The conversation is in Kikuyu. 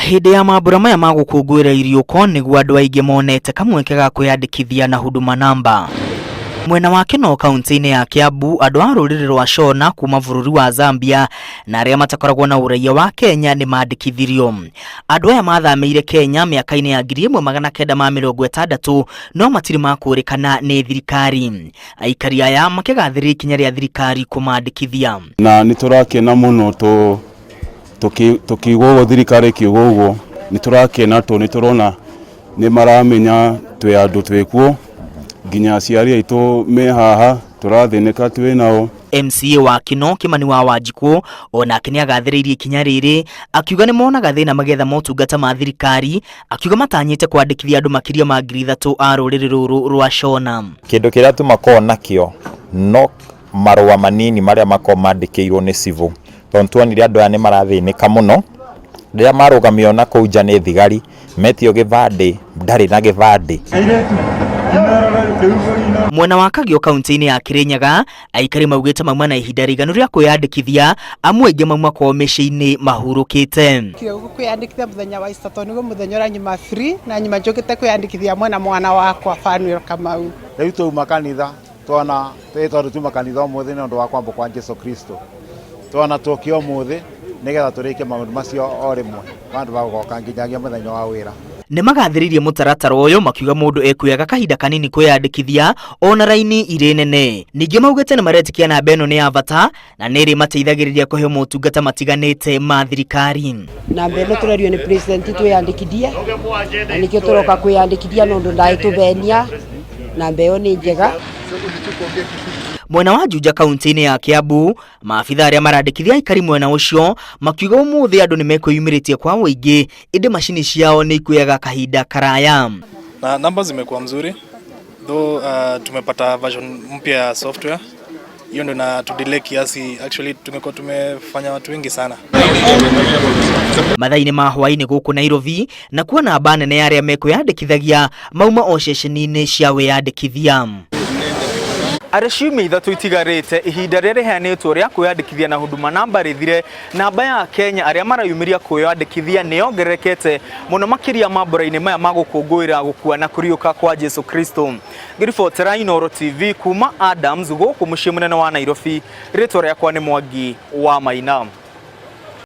Hĩndĩ ya mambura maya ma gũkũngũĩra iriũko nĩguo andũ aingĩ monete kamweke ga kwĩyandĩkithia na Huduma Namba. Mwena wa Kinoo kaunti-inĩ ya Kiambu, andũ a rũrĩrĩ rwa Shona kuma bũrũri wa Zambia na arĩa matakoragwo na ũraiya wa Kenya nĩ mandĩkithirio. Andũ aya mathamĩire Kenya mĩaka-inĩ ya 1960 no matirĩ makũrĩkana nĩ thirikari. Aikari aya makĩgathĩrĩria ikinya rĩa thirikari kũmandĩkithia. Na nĩ tũrakena mũno tũ tũkiuga ũguo, thirikari ĩkiuga ũguo, nĩ tũrakena tondũ nĩ tũrona nĩ maramenya twĩ andũ twĩ kuo, nginya aciari aitũ me haha tũrathĩnĩka twĩ nao. MCA wa Kinoo Kimani wa Wanjikũ onake nĩ agathĩrĩirie ikinya rĩrĩ akiuga nĩ monaga thĩna magĩetha motungata ma thirikari, akiuga matanyĩte kwandĩkithia andũ makĩria ma 3000 a rũrĩrĩ rũrũ rwa Shona. Kĩndũ kĩrĩa tu makoragwo nakĩo no marũa manini marĩa makoragwo mandĩkĩirwo nĩ cibũ, tondũ nĩ tuonire andũ aya nĩ marathĩnĩka mũno, rĩrĩa marũgamio na kũu nja nĩ thigari, metio gĩbandĩ, ndarĩ na gĩbandĩ. Mwena wa Kagio kaunti-inĩ ya Kirinyaga, aikari maugĩte mauma na ihinda rĩiganu rĩa kwĩyandĩkithia, amu aingĩ mauma kwao mĩciĩ-inĩ mahurũkĩte. Kwĩyandĩkithia mũthenya wa Easter tondũ nĩguo mũthenya ũrĩa nyuma free na nyuma njũkĩte kwĩyandĩkithia hamwe na mwana wakwa Fanuel Kamau. Rĩu twauma kanitha twana ĩ tondũ tuma kanitha ũmũthĩ nĩ ũndũ wa kwambwo kwa Jesu Kristo, twana tũke ũmũthĩ nĩgetha tũrĩkie maũndũ macio o rĩmwe vandũ va gũgoka nginyagia mũthenya wa wĩra. Nĩ magathĩrĩirie mũtaratara ũyũ makiuga mũndũ ekuoyaga kahinda kanini kwĩyandĩkithia ona raini irĩ nene. Ningĩ maugĩte nĩ maretĩkia namba ĩno nĩ ya bata na nĩ ĩrĩmateithagĩrĩria kũheo motungata matiganĩte ma thirikari. Namba ĩno tũrerio nĩ president twĩyandĩkithie na nĩkĩo tũroka kwĩyandĩkithia nondũ ndaĩtũthenia namba ĩyo nĩ njega. Mwena wa Juja kaunti-inĩ ya Kiambu, maabitha arĩa marandĩkithia aikari mwena ũcio makiuga ũmũthĩ andũ nĩ mekwĩyumĩrĩtie kwa ũingĩ ĩndĩ macini ciao nĩ ikuoyaga kahinda karaya. Na namba zimekuwa mzuri though, tumepata version mpya ya software, hiyo ndio na tudelay kiasi. Actually tumekuwa tumefanya watu wengi sana. Mathaa-inĩ ma hwaĩ-inĩ gũkũ Nairobi na kuo namba nene ya arĩa mekwĩyandĩkithagia mauma o ceceni-inĩ cia wĩyandĩkithia. Arĩ ciumia ithatũ itigarĩte ihinda rĩrĩa rĩheanĩtwo rĩa kwĩyandĩkithia na Huduma Namba rĩthire, namba ya Kenya arĩa marayumĩria kwĩyandĩkithia nĩ yongererekete mũno makĩria mambura-inĩ maya ma gũkũngũĩra gũkua na kũriũka kwa Jesu Kristo. Ngĩribotera Inooro TV kuma Adams gũkũ mũciĩ mũnene wa Nairobi, rĩtwa rĩakwa nĩ Mwangi wa Maina.